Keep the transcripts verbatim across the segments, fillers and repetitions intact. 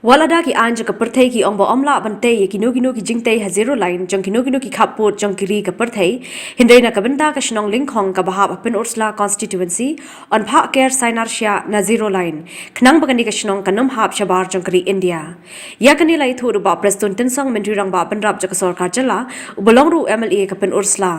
Wat lada ki aiñ jong ka pyrthei ki ong ba ym lah ban tei ïa kino kino ki jingtei ha zero line jong kino kino ki khappud jong ki ri ka pyrthei, hynrei na ka bynta ka shnong Lyngkhong kaba hap ha Pynursla constituency, yn phah ker sainar shiah na zero line, khnang ba kane ka shnong kan ym hap shabar jong ka ri India. Ïa kane la ïathuh da u Bah Prestone Tynsong, Myntri Rangbah Bynrap jong ka Sorkar Jylla, uba long ruh u M L A ka Pynursla.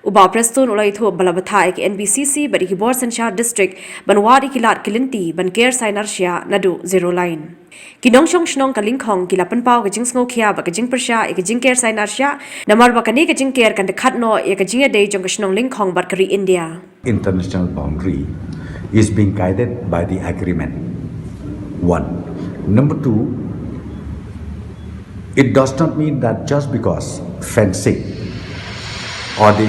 U Bah Prestone u la ïathuh ba la bthah ïa ka N B C C bad ïa ki bor synshar district ban wad ïa ki lad ki lynti ban ker sainar shiah naduh zero line. Ki nongshong shnong ka Lyngkhong ki la pynpaw ka jingsngewkhia bad ka jingpyrshah ïa ka jingker sainar shiah, namar ba kane ka jingker kan da khat noh ïa ka jingïadei jong ka shnong Lyngkhong bad ka ri India. International boundary is being guided by the agreement. One. Number two, it does not mean that just because fencing or the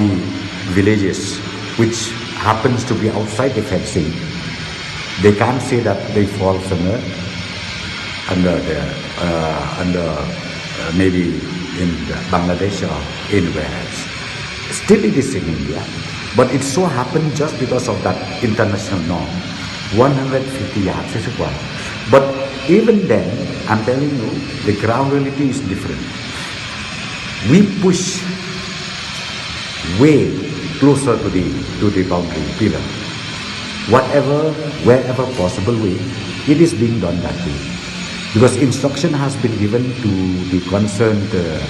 villages which happens to be outside the fencing, they can't say that they fall under, under the, uh, under, uh, maybe in Bangladesh or anywhere else. Still it is in India, but it so happened just because of that international norm, one hundred fifty yards is required. But even then, I'm telling you, the ground reality is different. We push way closer to the, to the boundary pillar. Whatever, wherever possible way, it is being done that way. Because instruction has been given to the concerned, uh,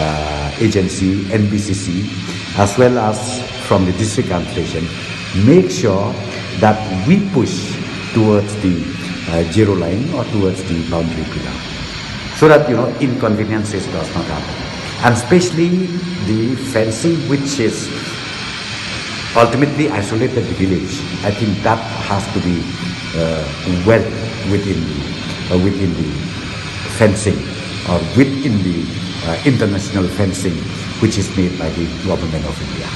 uh, agency, N B C C, as well as from the district administration, make sure that we push towards the, uh, zero line or towards the boundary pillar, so that, you know, inconveniences does not happen. And especially the fencing which is ultimately isolated the village, I think that has to be, uh, well within the, uh, within the fencing or within the, uh, international fencing which is made by the Government of India.